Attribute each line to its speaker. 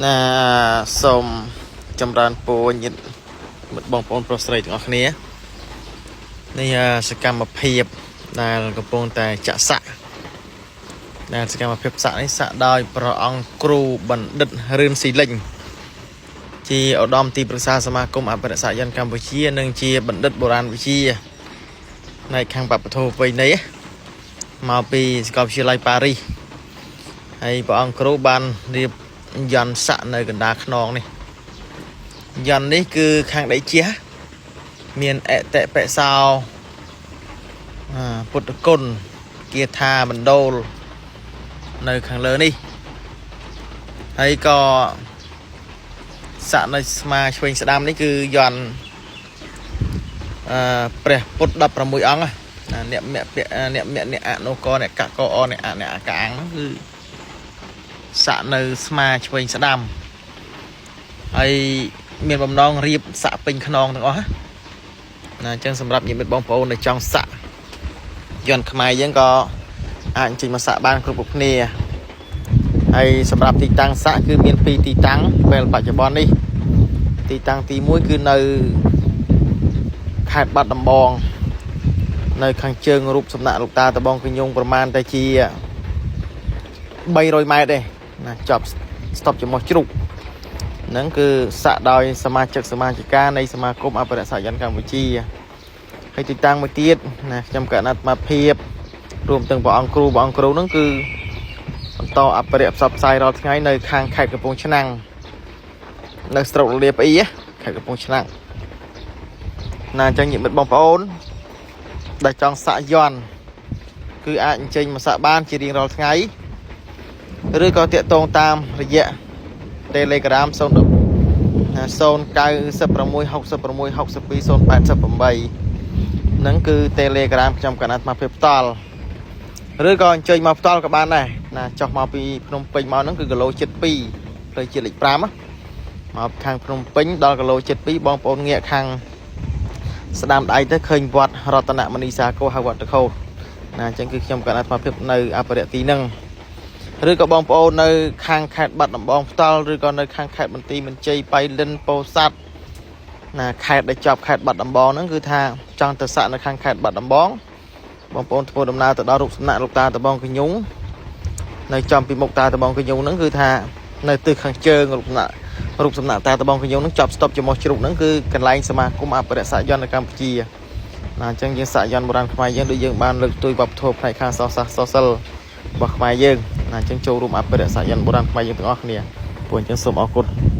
Speaker 1: ណាសូមចម្រើនពរញាតិមិត្តបងប្អូនប្រុសស្រីទាំងអស់គ្នានេះអាសកម្មភាពដែលកំពុងតែចាក់សាក់ដែលសកម្មភាពសាក់នេះសាក់ដោយព្រះអង្គគ្រូបណ្ឌិតរឿនស៊ីលិញជាឧត្តមទីប្រឹក្សាសមាគមអភិរក្សសាយន្តកម្ពុជា និងជាបណ្ឌិតបុរាណវិទ្យាផ្នែកខាងបព្វធម៌ប្រពៃណីមកពីសាកលវិទ្យាល័យប៉ារីសហើយព្រះអង្គគ្រូបានរៀបយន្តសាក់នៅកណ្ដាលខ្នងនេះយន្តនេះគឺខាងដីជះមានអតិបិសោពុទ្ធគុណគាថាបណ្ដូលនៅខាងលើនេះហើយក៏សាក់នៅស្មាឆ្វេងស្ដាំនេះគឺយន្តអឺព្រះពុទ្ធ16អង្គណាអ្នកមគ្គអ្នកមគ្គអ្នកអនុកអ្នកកកអអ្នកអអ្នកអកាំងហ្នឹងគឺសាក់នៅស្មាឆ្វេងស្ដាំហើយមានបំណងរៀបសាក់ពេញខ្នងទាំងអស់ណាអញ្ចឹងសម្រាប់ញាតិមិត្តបងប្អូនដែលចង់សាក់យន្តខ្មែរយើងក៏អាចអញ្ជើញមកសាក់បានគ្រប់គ្នាហើយសម្រាប់ទីតាំងសាក់គឺមាន2ទីតាំងពេលបច្ចុប្បន្ននេះទីតាំងទី1គឺនៅខេត្តបាត់ដំបងនៅខាងជើងរូបសំណាក់លោកតាដបងកញ្ញងប្រមាណតែជា300ម៉ែត្រទេណាចប់ស្តុបចំោះជ្រូកហ្នឹងគឺសាក់ដោយសមាជិកសមាជិកានៃសមាគមអភិរក្សសាយន្តកម្ពុជាហើយទីតាំងមួយទៀតណាខ្ញុំកណអាត្មាភាពរួមទាំងព្រះអង្គគ្រូព្រះអង្គគ្រូហ្នឹងគឺបន្តអភិរក្សផ្សព្វផ្សាយរាល់ថ្ងៃនៅខាងខេត្តកំពង់ឆ្នាំងនៅស្រុករលាប្អ៊ីខេត្តកំពង់ឆ្នាំងណាអញ្ចឹងញាតិមិត្តបងប្អូនដែលចង់សាក់យន្តគឺអាចអញ្ជើញមកសាក់បានជារៀងរាល់ថ្ងៃឬក៏តាក់ទងតាមរយៈ Telegram 0 096 66 62 088ហ្នឹងគឺ Telegram ខ្ញុំកណ្ដាលអាត្មាភាពផ្ទាល់ឬក៏អញ្ជើញមកផ្ទាល់ក៏បានដែរណាចុះមកពីភ្នំពេញមកហ្នឹងគឺគីឡូ72ផ្លូវជាតិលេខ5មកខាងភ្នំពេញដល់គីឡូ72បងប្អូនងាកខាងស្ដាំដៃទៅឃើញវត្តរតនមនីសាគោហៅវត្តតខោតណាអញ្ចឹងគឺខ្ញុំកណ្ដាលអាត្មាភាពនៅអភិរក្សទីហ្នឹងឬក៏បងប្អូននៅខាងខេត្តបាត់ដំបងផ្ទាល់ឬក៏នៅខាងខេត្តបន្ទាយមានជ័យបៃលិនពោធិ៍សាត់ណាខេត្តដែលជាប់ខេត្តបាត់ដំបងហ្នឹងគឺថាចង់ទៅសាក់នៅខាងខេត្តបាត់ដំបងបងប្អូនធ្វើដំណើរទៅដល់រូបសំណាកលោកតាដបងកញ្ញុងនៅចំពីមុខតាដបងកញ្ញុងហ្នឹងគឺថានៅទិសខាងជើងរូបសំណាករូបសំណាកតាដបងកញ្ញុងហ្នឹងចប់ស្តុបច្មោះជ្រូកហ្នឹងគឺកន្លែងសមាគមអភិរក្សសាយន្តនៅកម្ពុជាណាអញ្ចឹងយើងសាក់យន្តបុរាណខ្មែរយើងដូចយើងបានលើកស្ទួយវប្បធម៌ផ្នែកខាងសរសាស្ត្រសរសិលរបស់ខ្មែរយើងណាអញ្ចឹងចូលរួមអភិរក្សសាយន្តបុរាណខ្មែរយើងទាំងអស់គ្នាពួកអញ្ចឹងសូមអរគុណ។